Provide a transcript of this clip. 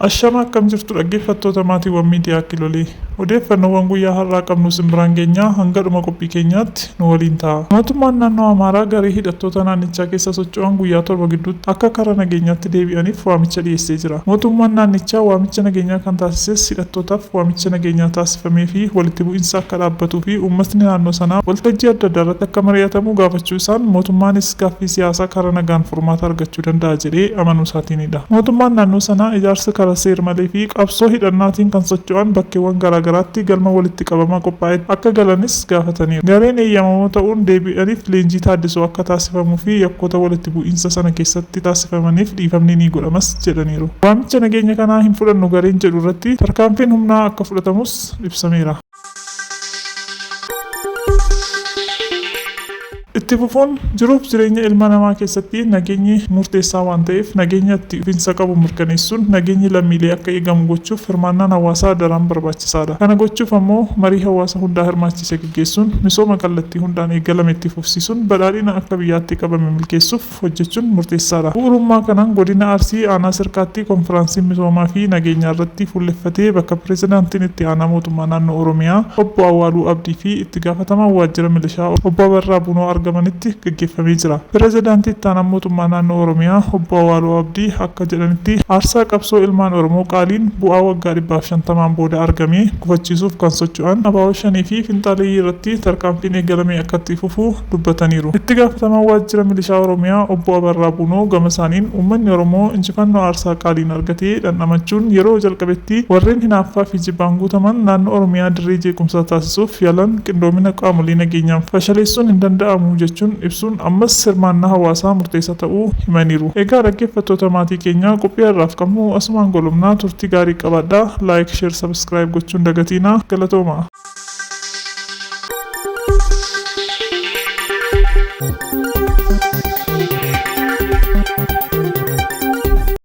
Ashama, akkam jirtu dhaggeeffattoota maatiiwwan miidiyaa Kilolee? Odeeffannoowwan guyyaa har'aa qabnu isin biraan geenyaa, hanga dhuma qophii keenyaatti nu waliin ta'a. Mootummaan naannoo Amaaraa garee hidhattoota naannichaa keessa socho'an guyyaa 7 gidduutti akka karaa nageenyaatti deebi'aniif waamicha dhiyeessee jira. Mootummaan naannichaa waamicha nageenyaa kan taasises hidhattootaaf waamicha nageenyaa taasifamee fi walitti bu'insa akka dhaabbatuu fi uummatni naannoo sanaa waltajjii adda addaa irratti akka mari'atamu gaafachuu isaan, mootummaanis gaaffii siyaasaa karaa nagaan furmaata argachuu danda'a jedhee amanuu isaatiinidha. Mootummaan naannoo sanaa ijaarsa karaa seer-malee fi qabsoo hidhannaatiin kan socho'an bakkeewwan garaagaraatti galma walitti qabamaa qophaa'etti akka galanis gaafataniiru. Gareen eeyyamamoo ta'uun deebi'aniif leenjii taaddisoo akka taasifamuu fi yakkoota walitti bu'iinsa sana keessatti taasifamaniif dhiifamni ni godhamas jedhaniiru. Waamicha nageenya kanaa hin fudhannu gareen jedhu irratti tarkaanfiin humnaa akka fudhatamus ibsameera. Itti fufuun, jiruuf jireenya ilma namaa keessatti nageenyi murteessaa waan ta'eef, nageenya itti fufinsa qabu mirkaneessuun nageenyi lammiilee akka eegamu gochuuf hirmaannaan hawaasaa daran barbaachisaadha. Kana gochuuf ammoo marii hawaasa hundaa hirmaachise gaggeessuun misooma kallattii hundaan eegalame itti fufsiisuun badhaadhina akka biyyaatti qabame milkeessuuf hojjechuun murteessaadha. Bu'uurummaa kanaan Godina Arsii Aanaa Sirkaatti konfiraansiin misoomaa fi nageenyaarratti fuulleffatee bakka Pireezidaantiin Itti Aanaa Mootummaa Naannoo Oromiyaa Obbo Awwaaluu Abdii fi Itti Gaafatamaan Waajjira Milishaa Obbo Abarraa Bunoo argamanitti gaggeeffamee jira. Pireezidaantii Itti Aanaan Mootummaa Naannoo Oromiyaa Obbo Awwaaluu Abdii akka jedhanitti, aarsaa qabsoo ilmaan Oromoo qaaliin bu'aa waggaa 150n booda argame gufachiisuuf kan socho'an ABO Shanee fi finxaaleyyii irratti tarkaanfiin eegalame akka itti fufu dubbataniiru. Itti Gaafatamaan Waajjira Milishaa Oromiyaa Obbo Abarraa Buunoo gama isaaniin, uummanni Oromoo injifannoo aarsaa qaaliin argate dhandhamachuun yeroo jalqabetti warreen hinaaffaa fi jibbaan guutaman naannoo Oromiyaa dirree jeequmsaa taasisuuf yaalan qindoomina qaamolee nageenyaan fashaleessuun hin danda'amu jechuun ibsuun, ammas hirmaannaa hawaasaa murteessaa ta'uu himaniiru. Egaa dhaggeeffattoota maatii keenyaa, qophii har'aaf qabnu asumaan goolabnaa. Turtii gaarii qabaadhaa. Like, share, subscribe gochuu hin dagatiinaa. Galatoomaa!